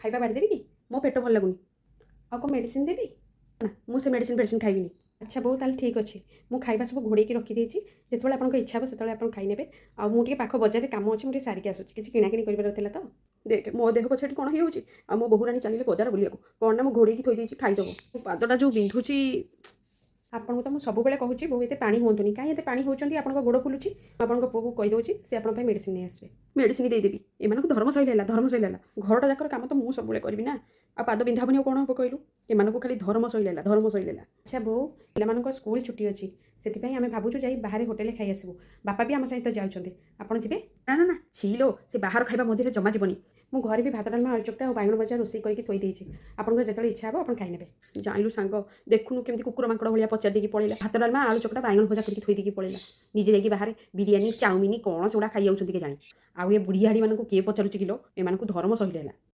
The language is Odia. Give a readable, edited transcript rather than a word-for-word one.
ଖାଇବା ବାଢ଼ି ଦେବି କି? ମୋ ପେଟ ଭଲ ଲାଗୁନି। ଆଉ କ'ଣ ମେଡ଼ିସିନ ଦେବି? ନା, ମୁଁ ସେ ମେଡ଼ିସିନ ଫେଡ଼ିସିନ ଖାଇବିନି। ଆଚ୍ଛା ବୋଉ, ତାହେଲେ ଠିକ୍ ଅଛି। ମୁଁ ଖାଇବା ସବୁ ଘୋଡ଼େଇକି ରଖିଦେଇଛି। ଯେତେବେଳେ ଆପଣଙ୍କ ଇଚ୍ଛା ହେବ, ସେତେବେଳେ ଆପଣ ଖାଇନେବେ। ଆଉ ମୁଁ ଟିକେ ପାଖ ବଜାରରେ କାମ ଅଛି, ମୁଁ ଟିକେ ସାରିକି ଆସୁଛି। କିଛି କିଣାକିଣି କରିବାର ଥିଲା ତ। ଦେଖେ, ମୋ ଦେହ ପଛେ ଏଠି କ'ଣ ହେଇଯାଉଛି, ଆଉ ମୋ ବୋହୂରାଣୀ ଚାଲିଲେ ବଜାର ବୁଲିବାକୁ। କ'ଣ ନା ମୁଁ ଘୋଡ଼େଇକି ଥୋଇ ଦେଇଛି, ଖାଇଦେବ। ମୋ ପାଦଟା ଯେଉଁ ବିନ୍ଧୁଛି! ଆପଣଙ୍କୁ ତ ମୁଁ ସବୁବେଳେ କହୁଛି ବୋଉ, ଏତେ ପାଣି ହୁଅନ୍ତୁନି। କାହିଁ ଏତେ ପାଣି ହେଉଛନ୍ତି? ଆପଣଙ୍କ ଗୋଡ଼ ଫୁଲୁଛି। ମୁଁ ଆପଣଙ୍କ ପୁଅକୁ କହିଦେଉଛି, ସେ ଆପଣଙ୍କ ପାଇଁ ମେଡ଼ିସିନ ନେଇ ଆସିବେ। ମେଡ଼ିସିନ ଦେଇଦେବି। ଏମାନଙ୍କୁ ଧର୍ମ ସହିଲେ ହେଲା, ଧର୍ମ ସହିଲେ ହେଲା। ଘରଟା ଯାକର କାମ ତ ମୁଁ ସବୁବେଳେ କରିବି ନା, ଆଉ ପାଦ ବିନ୍ଧା ହେବନି ଆଉ କ'ଣ ହେବ କହିଲୁ? ଏମାନଙ୍କୁ ଖାଲି ଧର୍ମ ସହିଲେ ହେଲା, ଧର୍ମ ସହିଲେ ହେଲା। ଆଚ୍ଛା ବୋଉ, ପିଲାମାନଙ୍କ ସ୍କୁଲ ଛୁଟି ଅଛି, ସେଥିପାଇଁ ଆମେ ଭାବୁଛୁ ଯାଇ ବାହାରେ ହୋଟେଲରେ ଖାଇ ଆସିବୁ। ବାପା ବି ଆମ ସହିତ ଯାଉଛନ୍ତି। ଆପଣ ଯିବେ? ନା ନା ନା, ଛିଲୋ, ସେ ବାହାର ଖାଇବା ମଧ୍ୟରେ ଜମା ଯିବନି। ମୁଁ ଘରେ ବି ଭାତ, ଡାଲମା, ଆଳୁ ଚକଟା ଆଉ ବାଇଗଣ ଭଜା ରୋଷେଇ କରିକି ଥୋଇ ଦେଇଛି। ଆପଣଙ୍କର ଯେତେବେଳେ ଇଚ୍ଛା ହେବ, ଆପଣ ଖାଇନେବେ। ଜାଣିଲୁ ସାଙ୍ଗ, ଦେଖୁନୁ କେମିତି କୁକୁର ମାଙ୍କଡ଼ ଭଳିଆ ପଚାରି ଦେଇକି ପଳେଇଲା। ଭାତ, ଡାଲମା, ଆଳୁ ଚକଟା, ବାଇଗଣ ଭଜା କରିକି ଥୋଇ ଦେଇକି ପଳେଇଲା। ନିଜେ ଯାଇକି ବାହାରେ ବିରିୟାନୀ, ଚାଉମିନ, କ'ଣ ସେଗୁଡ଼ା ଖାଇ ଯାଉଛନ୍ତି କେଜାଣି। ଆଉ ଏ ବୁଢ଼ୀ ହାଡ଼ିମାନଙ୍କୁ କିଏ ପଚାରୁଛି କିଲୋ? ଏମାନଙ୍କୁ ଧର୍ମ ସହିଲେ ହେଲା।